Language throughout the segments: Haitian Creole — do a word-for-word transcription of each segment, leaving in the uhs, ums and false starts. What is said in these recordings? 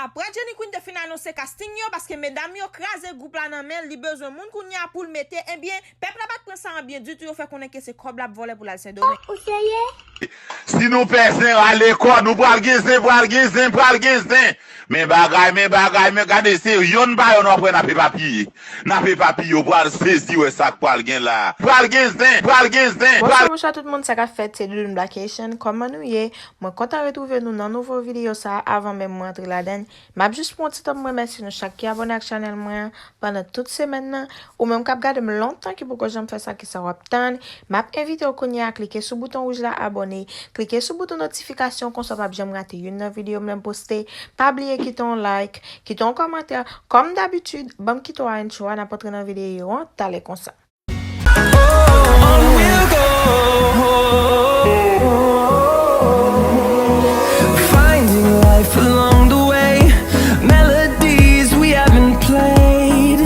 Apre Jenny Queen te fin anonse casting yo, paske medam yo kraze gwoup la nan men l, li bezwen moun kounye a pou l mete, ebyen, pèp la pa t pran sa an byen ditou, yo fè konnen ke se kòb l ap vòlè pou l al Sendomeng. Ou serye? Si nou pè zen, rale kò nou, pral gen zen, pral gen zen, pral gen zen. Men bagay, men bagay, men gade, se yonn pa yonn w ap wè n ap epapiye. N ap epapiye, w pral sezi wè sa k pral gen la. Pral gen zen, pral gen zen, pral... Bonswa, bonswa tout moun, sa k ap fèt, se Doudoune Black Haitian, kòman nou ye? Mwen kontan retwouve nou nan nouvo videyo sa a. Avan menm mwen antre ladann, m ap jis pran yon ti tan pou m remèsye nou chak ki abòne ak chanèl mwen an pandan tout semèn nan. Ou menm k ap gade m lontan ki poko janm fè sa, kisa w ap tann? M ap envite w kounye a klike sou bouton wouj la abòne, klike sou bouton notifikasyon, konsa w p ap janm rate youn nan videyo m lè m poste. Pa bliye kite yon like, kite yon kòmantè. Kòm dabitid, ban m kite w a entro a, n ap antre nan videyo an talè konsa. On we'll go. Finding life along the way. Melodies we haven't played.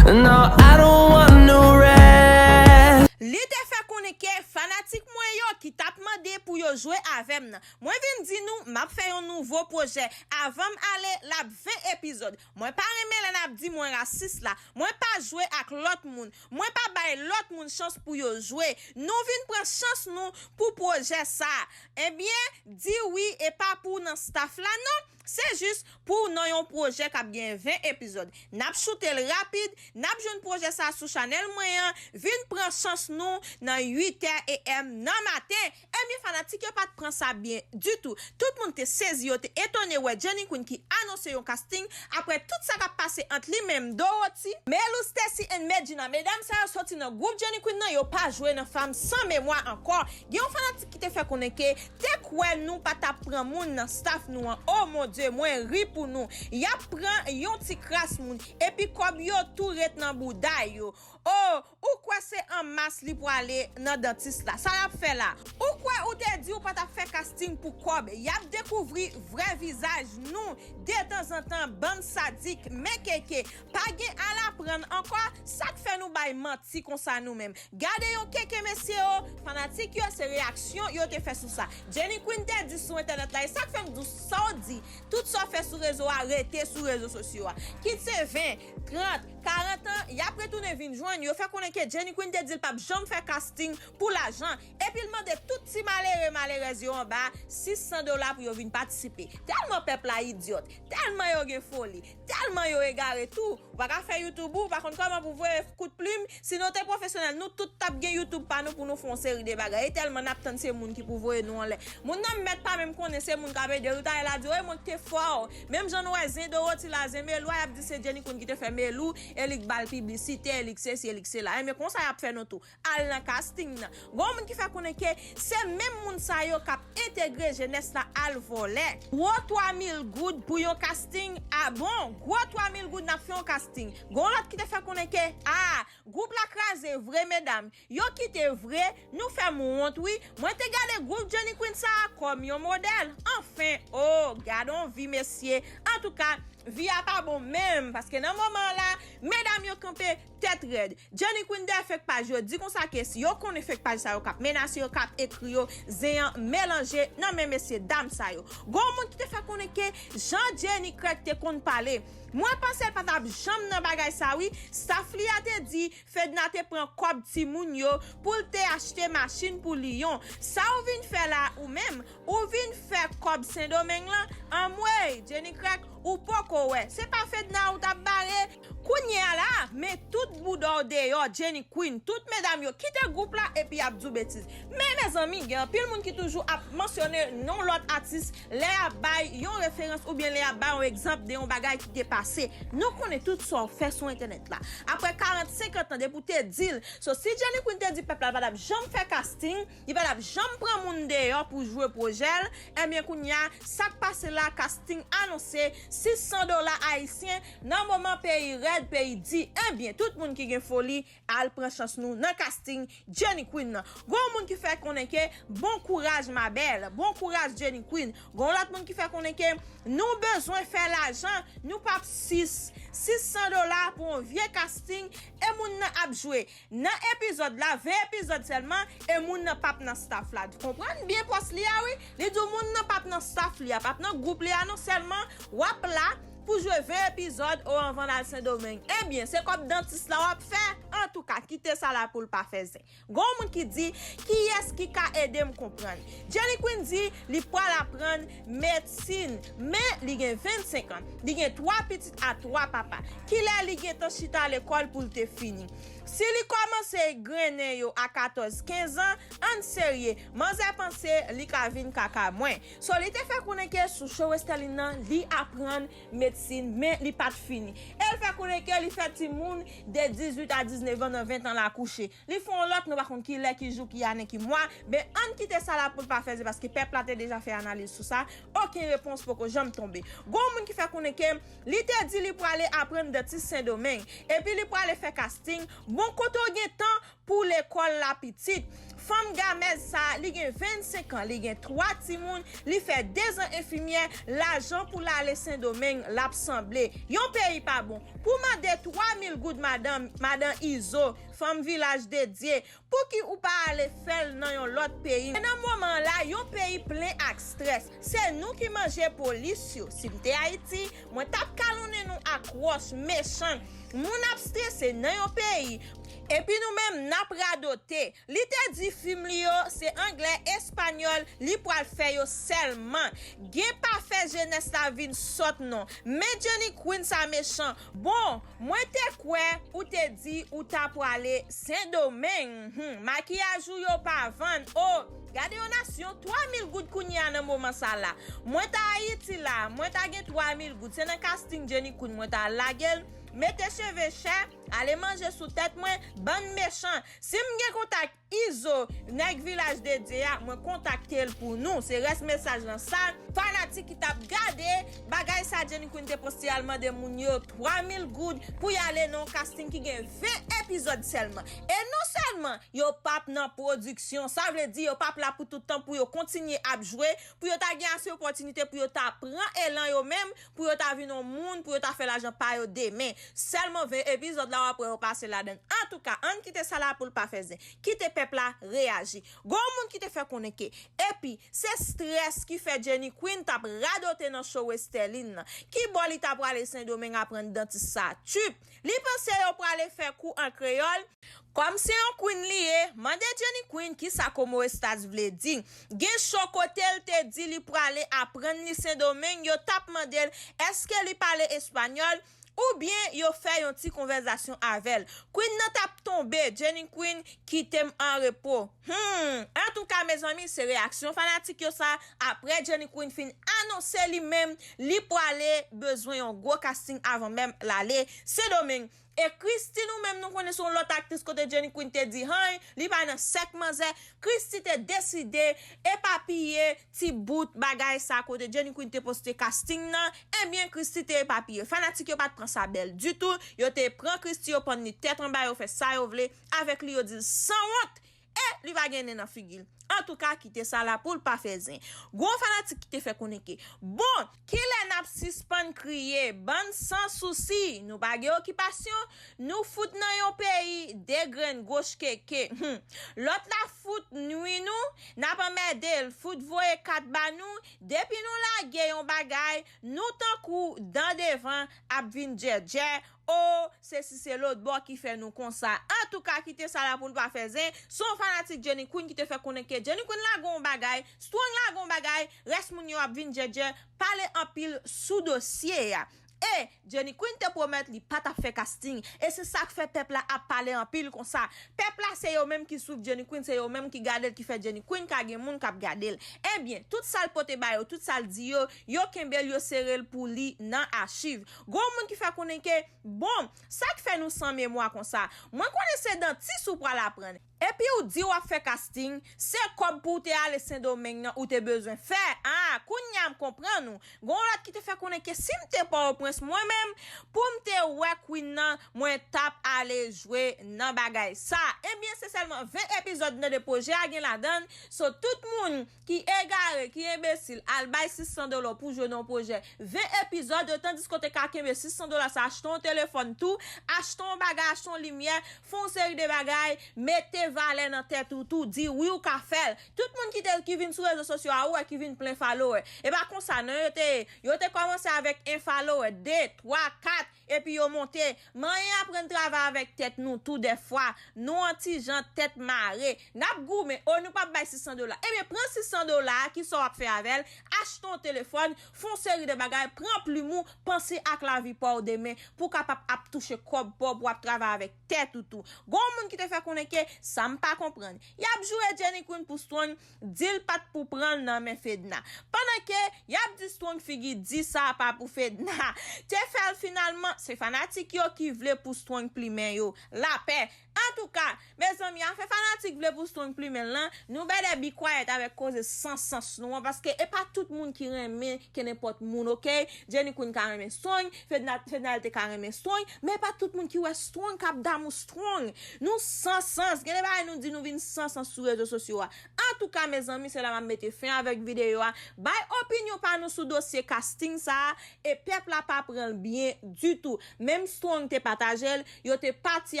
No, I don't want no rest. Li te fè konnen ke fanatik mwen yo ki t ap mande pou yo jwe avè m nan, mwen vin di nou, m ap fè yon nouvo pwojè. Avan m ale, l ap ven epizòd. Mwen pa renmen lè n ap di mwen rasis la. Mwen pa jwe ak lòt moun. Mwen pa bay lòt moun chans pou yo jwe. Nou vin pran chans nou pou pwojè sa a. Ebyen, di wi e pa pou nan staff la non. Se jis pou nan yon pwojè k ap gen ven epizòd. N ap choute l rapid, n ap jwenn pwojè sa a sou chanèl mwen an, vin pran chans nou nan uit è A M nan maten. Ebyen, fanatik yo pa t pran sa byen ditou. Tout moun te sezi, yo te etone wè Jenny Queen ki anonse yon casting. Apre tout sa k ap pase ant li menm, Dorothy, Melou, Stacy and Medjina, medam sa yo soti nan gwoup Jenny Queen nan, yo pa jwe nan Fanm San Memwa ankò. Gen yon fanatik ki te fè konnen ke te kwè nou pa t ap pran moun nan staff nou an. Oh mon Dieu, mwen ri pou nou. Y ap pran yon ti kras moun, epi kòb yo tou ret nan bouda yo. Oh, ou kwè se an mas li pwale nan dantis la? Sa l ap fè la? Ou kwè ou te di ou pa t ap fè casting pou kòb? Y ap dekouvri vrè vizaj nou detanzantan, bann sadik, men keke. Pa gen al aprann ankò, sa k fè nou bay manti konsa nou menm? Gade yon keke mesye o, fanatik yo, se reyaksyon yo te fè sou sa. Jenny Queen te di sou entènèt la, e sa k fè m di w sa w di, tout sa w fè sou rezo a, rete sou rezo sosyo a. Kit se ven, trant, karant an, y ap retounen vin jwenn, yo fè konnen ke Jenny Queen te di l p ap janm fè casting pou lajan, epi l mande tout ti malere, malerèz yo anba sis san dola pou yo vin patisipe. Tèlman pèp la idyòt, tèlman yo gen foli, tèlman yo egare tou. Ou pa ka fè YouTube ou, ou pa konn kòman pou voye kout plim. Si nou te pwofesyonèl, nou tout t ap gen YouTube pa nou pou nou fè yon seri de bagay. E tèlman n ap tann se moun ki pou voye nou anlè. Moun nan mèt pa menm konnen se moun k ap ede l. Ou ta wè l ap di, "Wi, mwen ki te fè w." Menm jan nou wè zen Dorothy la, zen Melou a, y ap di se Jenny Queen ki te fè Melou, e li k ba l piblisite, e li k sesi, e li k sela. Ebyen, konsa y ap fè nou tou. Al nan casting nan. Gon moun ki fè konnen ke se menm moun sa yo k ap entegre jenès la al vòlè. Gwo twa mil goud pou yon casting, a bon? Gwo twa mil goud n ap fè yon casting. Gon lòt ki te fè konnen ke, a, gwoup la kraze vre, medam. Yo kite vre, nou fè m wont wi. Mwen te gade gwoup Jenny Queen sa a kòm yon modèl. Anfen, o, gad on vi mesye. Antouka, vi a pa bon menm, paske nan moman an la, medam yo kanpe tèt rèd. Jenny Queen dèyè fake paj yo di konsa ke si yo konnen fake paj sa yo k ap menase yo, k ap ekri yo, zen an melanje nan men mesye dam sa yo. Gon moun ki te fè konnen ke jan Jenny Craig te konn pale, mwen panse l pa t ap janm nan bagay sa wi. Staff li a te di Fedna te pran kòb timoun yo pou l te achte machin pou Lyon. Sa w vin fè la ou menm? Ou vin fè kòb Sendomeng lan? Anmwey, Jenny Craig, ou poko wè. Se pa Fedna ou t ap bare? Kounye a la, men tout bouda w deyò, Jenny Queen, tout medam yo kite gwoup la epi y ap di w betiz. Men, mezanmi, gen anpil moun ki toujou ap mansyone non lòt atis lè y ap bay yon referans oubyen lè y ap bay yon egzanp de yon bagay ki te pase. Nou konnen tout sa w fè sou entènèt la. Apre karant, senkant an, depi w te di l. So, si Jenny Queen te di pèp la l pa t ap janm fè casting, li pa t ap janm pran moun deyò pou jwe pwojè l, ebyen, kounye a, sa k pase la, casting anonse, sis san dola ayisyen, nan moman peyi rèd, peyi di. Ebyen, tout moun ki gen foli, al pran chans nou nan casting Jenny Queen nan. Gon moun ki fè konnen ke bon kouraj ma belle, bon kouraj Jenny Queen. Gon lòt moun ki fè konnen ke nou bezwen fè lajan, nou p ap sis, sis san dola pou yon vye casting, e moun nan ap jwe nan epizòd la, ven epizòd sèlman, e moun nan p ap nan staff la. Konprann byen pòs li a wi, li di w moun nan p ap nan staff li a, p ap nan gwoup li a non, sèlman w ap la pou jwe ven epizòd o anvan n al Sendomeng. Ebyen, se kòb dantis la w ap fè? Antouka, kite sa la pou l pa fè zen. Gon moun ki di, kiyès ki ka ede m konprann? Jenny Queen di li pral aprann medsin, men li gen vennsenk an. Li gen twa pitit a twa papa. Kilè li gentan chita lekòl pou l te fini? Si li kòmanse grennen yo a katòz, kenz an, ann serye, manzè panse li ka vin kaka mwen. So, li te fè konnen ke sou show Westerline nan, li aprann medsin, men li pa t fini. E l fè konnen ke li fè timoun de dizuit a diznèf an nan ven tan la kouche. Li fè yon lòt, nou pa konn ki lè, ki jou, ki ane, ki mwa, men ann kite sa la pou l pa fè zen, paske pèp la te deja fè analiz sou sa, okenn repons poko janm tonbe. Gon moun ki fè konnen ke li te di li prale aprann dantis Sendomeng, epi li prale fè kasting, bon kote w gen tan pou lekòl la pitit? Fanm gamèz sa, li gen vennsenk an, li gen twa timoun, li fè dezan enfimyè, lajan pou l ale Sendomeng, l ap sanble. Yon peyi pa bon. Pou mande twa mil goud madan, madan Izo, fanm Vilaj de Dye, pouki ou pa ale fè l nan yon lòt peyi? E nan moman la, yon peyi plen ak strès. Se nou ki manje polis yo. Si m te Ayiti, mwen t ap kalonnen nou ak wòch, mechan. Moun ap strese nan yon peyi. Epi nou menm, n ap radote. Li te di fim li yo, se anglè, espanyòl, li pral fè yo sèlman. Gen pa fè jenès la vin sòt non. Men Jenny Queen sa mechan. Bon, mwen te kwè ou te di ou ta prale Sendomeng. Hmm, makiyaj ou yo pa vann. O, gade yon nasyon, twa mil goud kounye a nan moman sa la. Mwen ta Ayiti la, mwen ta gen twa mil goud. Se nan kasting Jenny Queen mwen ta lage l. Mete cheve chè, ale manje sou tèt mwen, bann mechan. Si m gen kontak Izo, nèg Vilaj de Dye a, mwen kontakte l pou nou. Se rès mesaj lan sa. Fanatik ki t ap gade bagay sa Jenny Queen te poste al mande moun yo twa mil goud pou y ale nan yon kasting ki gen ven epizòd sèlman. E non sèlman yo p ap nan pwodiksyon, sa vle di yo p ap la pou tout tan pou yo kontinye ap jwe, pou yo ta gen ase opòtinite pou yo ta pran elan yo menm, pou yo ta vin yon moun, pou yo ta fè lajan pa yo demen. Sèlman ven epizòd la w ap wè yo pase ladann. Antouka, ann kite sa la pou l pa fè zen. Kite pèp la reyaji. Gon moun ki te fè konnen ke, epi, se strès ki fè Jenny Queen t ap radote nan show Westerline nan. Ki bò li ta prale Sendomeng aprann dantis sa? Tchup! Li panse yo prale fè kou an kreyòl? Kòm se yon queen li ye, mande Jenny Queen kisa Como Estás vle di. Gen cho kote l te di li prale aprann li Sendomeng, yo t ap mande l èske li pale espanyòl, oubyen yo fè yon ti konvèzasyon avè l. Queen nan t ap tonbe, Jenny Queen, kite m an repo. Hmm, antouka, mezanmi, se reyaksyon fanatik yo sa, apre Jenny Queen fin anonse li menm, li prale bezwen yon gwo casting avan menm l ale Sendomeng. E Christie, nou menm, nou konnen se yon lòt aktris kote Jenny Queen te di, hay, li pa nan sèk manzè. Christie te deside epapiye ti bout bagay sa kote Jenny Queen te poste casting nan. Ebyen, Christie te epapiye. Fanatik yo pa t pran sa bèl ditou. Yo te pran Christie, yo pann li tèt anba, yo fè sa yo vle avèk li, yo di l sanwont. E li pa gen nen nan figi l. Antouka, kite sa la pou l pa fè zen. Gon fanatik ki te fè konnen ke, bon, kilè n ap sispann kriye, bann san sousi, nou pa gen okipasyon, nou fout nan yon peyi, de grenn goch keke. Hmm. Lòt la fout nwi nou, n ap anmède l, fout voye kat ba nou, depi nou lage yon bagay, nou tankou dan devan ap vin djèdjè, o, se si se lòt bò ki fè nou konsa. Antouka, kite sa la pou l pa fè zen. Se yon fanatik Jenny Queen ki te fè konnen ke Jenny Queen lage yon bagay, Strong lage yon bagay, rès moun yo ap vin djèdjè, pale anpil sou dosye a. E Jenny Queen te pwomèt li pa t ap fè casting. E se sa k fè pèp la ap pale anpil konsa. Pèp la se yo menm ki swiv Jenny Queen, se yo menm ki gade l, ki fè Jenny Queen ka gen moun k ap gade l. Ebyen, tout sa l pote ba yo, tout sa l di yo, yo kenbe l, yo sere l pou li nan achiv. Gon moun ki fè konnen ke, bon, sa k fè nou san memwa konsa? Mwen konnen se dantis ou pral aprann. Epi ou di w ap fè casting, se kòb pou w te ale Sendomeng nan ou te bezwen fè. A, kounye a m konprann ou. Gon lòt ki te fè konnen ke si m te Pòtoprens mwen menm, pou m te wè Queen nan, mwen t ap ale jwe nan bagay sa. Ebyen, se sèlman ven epizòd nan de pwojè a gen ladan l. So, tout moun ki egare, ki enbesil, al bay sis san dola pou jwe nan yon pwojè ven epizòd, yo tandis ke w te ka kenbe sis san dola sa, achte yon telefòn tou, achte yon bagay, achte yon limyè, fè yon seri de bagay, mete valè nan tèt ou tou, di wi ou ka fè l. Tout moun ki te, ki vin sou rezo sosyo a, ou wè ki vin plen follower. E pa konsa non, yo te, yo te kòmanse avèk en follower, de, twa, kat, epi yo monte. Manyen aprann travay avèk tèt nou tou dèfwa. Nou an ti jan tèt mare. N ap goumen, o nou p ap bay sis san dola. Ebyen, pran sis san dola a, ki sa w ap fè avè l? Achte yon telefòn, fè yon seri de bagay, pran plim ou, panse ak lavi pa w demen, pou w kapab ap touche kòb pa w, pou w ap travay avèk tèt ou tou. Gon moun ki te fè konnen ke sa m pa konprann. Y ap joure Jenny Queen pou Strong, di l pa t pou pran l nan men Fedna. Pandan ke y ap di Strong figi di sa pa pou Fedna. Te fè l finalman, se fanatik yo ki vle pou Strong plimen yo. Lapè. Antouka, mezanmi, afè fanatik vle pou Strong plimen l lan, nou bèlè be quiet avèk koze san sans nou an, paske e pa tout moun ki renmen kenenpòt moun, oke? Jenny Queen ka renmen Strong, Fedna, Fedna te ka renmen Strong, men e pa tout moun ki wè Strong k ap damou Strong. Nou san sans, gen de bagay nou di nou vin san sans sou rezo sosyo a. Antouka, mezanmi, se la m ap mete fen avèk videyo a. Bay opinyon pa nou sou dosye casting sa a, e pèp la pa pran l byen ditou. Menm Strong te pataje l, yo te pati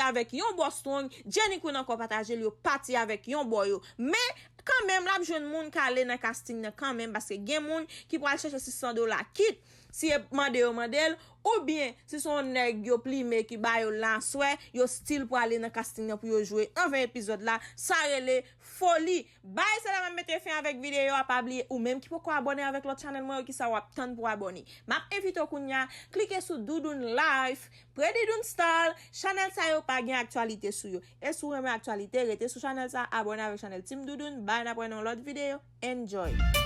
avèk yon bò Strong, Jenny Queen ankò pataje l, yo pati avèk yon bò yo. Men, kanmenm, l ap jwenn moun k ale nan casting nan kanmenm, paske gen moun ki pral chèche sis san dola, kit si e mande yo mande l, oubyen si se yon nèg yo plime ki ba yo l nan aswè, yo still prale nan casting nan pou yo jwe an ven epizòd la, sa rele foli. Bay se la m ap mete fen avèk videyo a, pa bliye ou menm ki poko abòne avèk lòt chanèl mwen yo, kisa w ap tann pou abòne? M ap envite w kounye a, klike sou Doudoune Life, Predidoune Style, chanèl sa yo pa gen aktyalite sou yo. E si w renmen aktyalite, rete sou chanèl sa, abòne avèk chanèl Team Doudoune, bay n ap wè nan yon lòt videyo. Enjoy!